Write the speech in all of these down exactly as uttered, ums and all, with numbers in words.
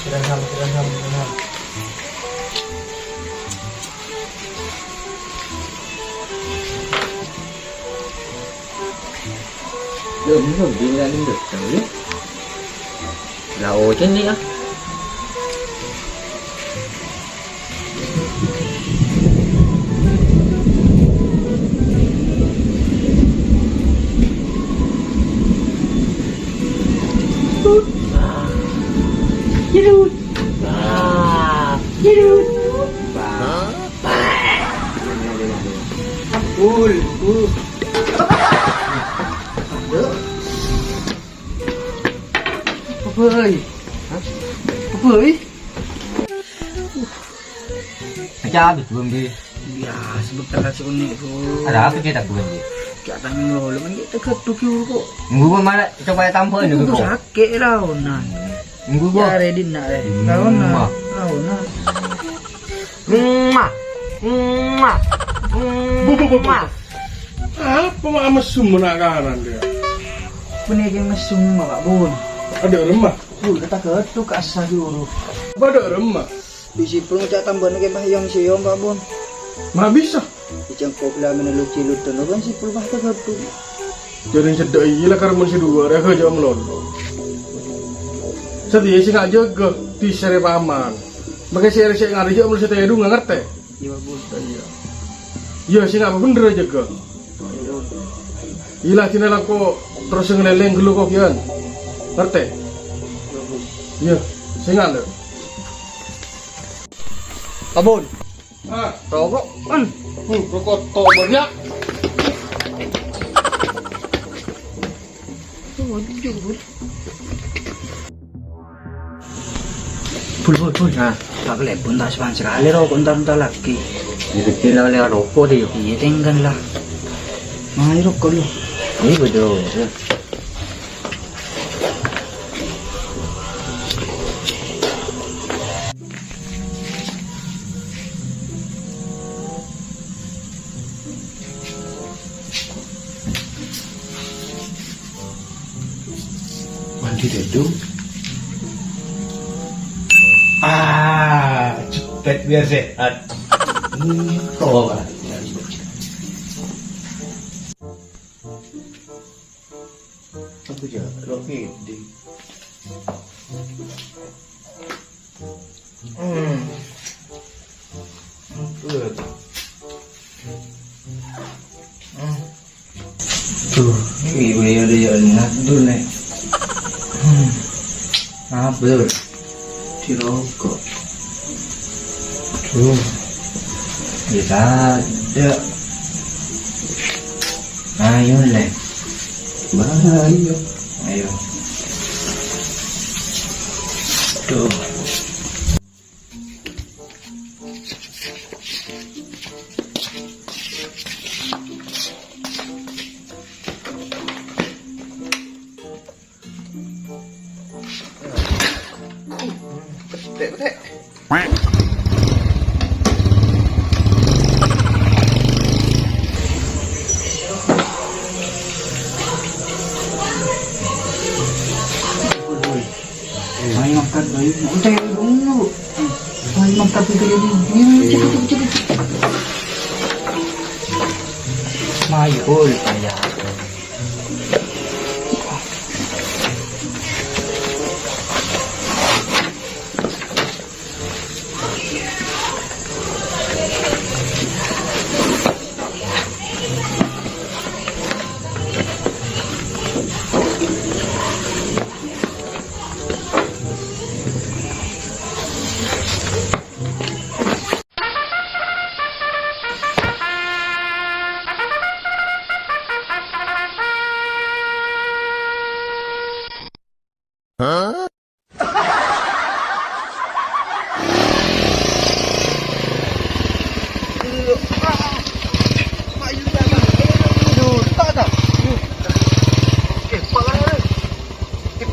Dirham, dirham, dirham. Loh, belum, dia nggak nyentuh, tahu ya? Lah, oh, ini ya. Jerut. Bah. Jerut. Bah. Bah. Ampun, Bu. Aduh. Apa, oi? Hah? Apa, oi? Aja habis belum di. Ya, sebentar aja, Uni, Bu. Ada apa kita belum di? Gak tanya dulu, kan kita geduk yuk, kok. Nunggu gua mana? Coba ya tampil ini, Bu, Bu. Sakit lah, Onan. Nunggu gua. Ya, ready nak, eh. Hmm, Lawan, nah. Wah. Lawan, nah. Emak. Emak. Bu, bu, bu, bu. Emak. Apa mak mesum nak kanan dia? Bener yang mesum, Pak Bun. Ada remah. Bu, kita geduk asa dulu. Apa ada remah? Bisi pun cak tambah nih, Pak, yang siom, Pak Bun. Mak bisa. Dicangkok lah, mena lucu-lucu, no, kan si pulpah tuh gaduh. Jadi cedek iya lah, karena manusia dua, rega aja melolo. Sedih sih nggak jaga, di sere paman. Makanya si Eri sih nggak ada juga, manusia tanya dulu, nggak ngerti. Iya, Pak Bun. Iya. Iya, sih nggak bener aja, ga. Iya, Bun. Iya lah, sini lah kok terus ngeleleng dulu kok, Yan. Ngerti? Iya, Bun. Iya, sih nggak ada. Pak Bun. Ah. Rokok, kan? Hmm, rokok tobat ya. Tuh, jujur, Bun. Bun, Bun, Bun. Nah, tak kelebon tak sepan sekali rokok, entar, entar lagi. Jadi, kita lewat rokok deh, yuk. Iya, tinggal lah. Nah, rokok lu. Iya, betul. Mandi dulu. Ah, cepet biar sehat. Hmm, toh, Pak. Aku ya, lo pede. Hmm. Good. Hmm. Tuh, ini gue ada ya, enak tuh, nih. Hmm. Apa tuh? Di rokok. Tuh. Bisa ada. Ayo, Lek. Bahaya. Ayo. Tuh. Petek, petek. Ayo angkat, ayo. Udah, ya, dulu. Ayo angkat itu dulu. Ayo, cepet, cepet, cepet. Ayo, oi, ayo.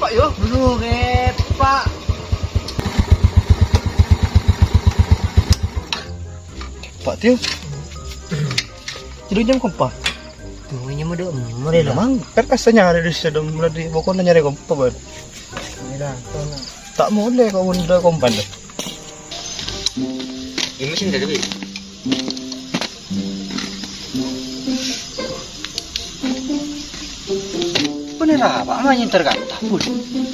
Pak, yo. Dulu, Pak. Pak, Tio. Tidur jam kompa. Tuh, ini mah udah umur ya, Mang. Kan pas nyari di situ, mulai di pokoknya nyari kompa, Bang. Ini dah, tuh, nah. Ta' molè ko' bhunḍhâ kompan, lho. Ini sih dari. Bhender, Pak, ma' nyènter ka'ḍinto, Bun?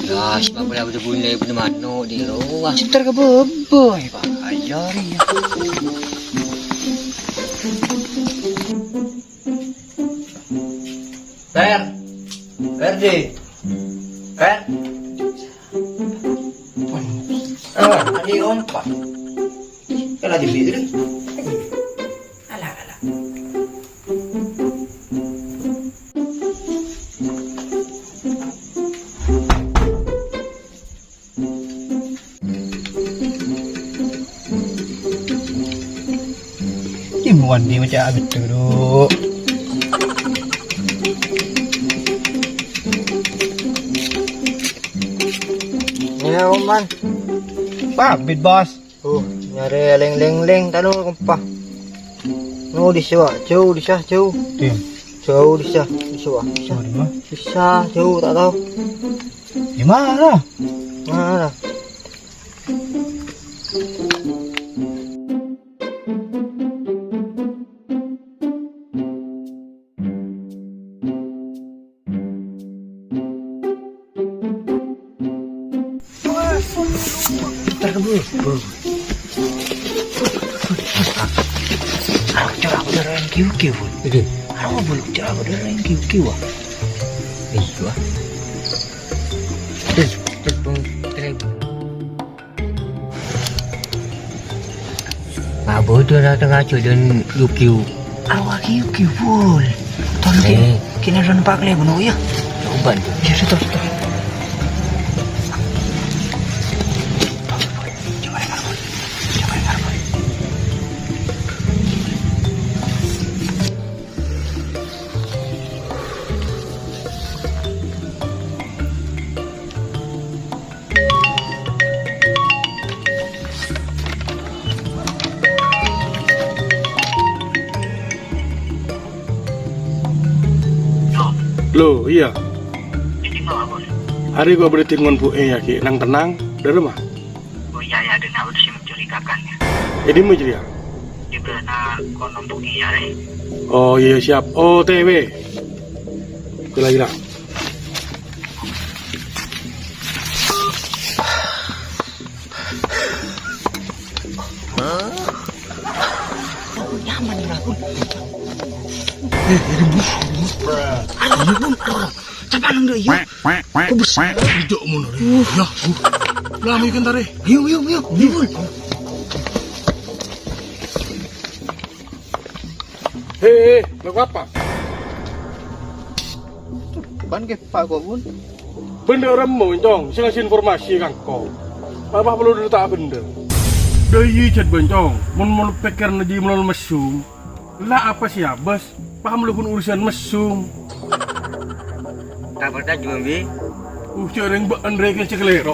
Yâ, sè ma' polè abdhâ bhunlè bhender mano' ḍi' rowa. Nyènter ka bâbâ, yâ, Pak. Ayo, ri, yâ. Per. Per, ḍi. Per. Ah, ḍi' ompa'. Kala ḍi' ḍi'. Ala, ala. Imo andi maca abit dulu. Ya, Om, Man. Pamit, Bos. Oh, nyarè leng-leng-leng, tanu kompa. No, dissa, jhâu, dissa, jhâu. Dim. Jhâu, dissa, dissa, dissa. Jhâu, dimma? Dissa, jhâu, ta' tao. Dimma? Mara. Putar ke bawah. Bawah. Aro cara aku darah yang kiu-kiu, Bun. Itu. Aro, Bun, cara aku darah yang kiu-kiu, ah. Iya, ah. Terus, terus, Bun, terus. Mabudhâ ra tengnga jhâlân Yukio. Awak Yukio, Bul. Tolong, eh. Kina ron pak le, bunuh, ya. Coba tuh. Ya, sudah, sudah. Coba, Bul. Coba, Bul. Loh, iyâ. Arè ko' berarti ngon Bu E ya, Ki. Nang-tenang, dârâmma? Oh, iyâ, iyâ, ḍâ' na' bâḍâ sè mencurigakan, ya. È ḍimma jârèya? Di belana kono Bu E, ya, Rè. Oh, iyâ, siap. O T W. Gila, gila. Nyaman, Bro. Eh, ini bus, bus. Aduh, aduh, aduh. Coba nang dulu, yuk. Kok besar? Tidak mau nari. Ya, lama ikan tarik. Ayo, ayo, ayo. Ayo. He, he, lako apa? Bân kè, Pak, kok, Bun? Bhendher remmo, Cong, sè ngasè informasi ka engko'. Apa perlu dita' bhendher? Dâ' iyâ, jhât, Bân, Cong. Mon, mon pèkkèranna jiyâ mon messum. La apa sè abâs? Paham lu ghun urusan messum. Ta' parcajâ, Bun, bi? Uh, jhâ' rèng bâ'ân rèkèn sè kalèro.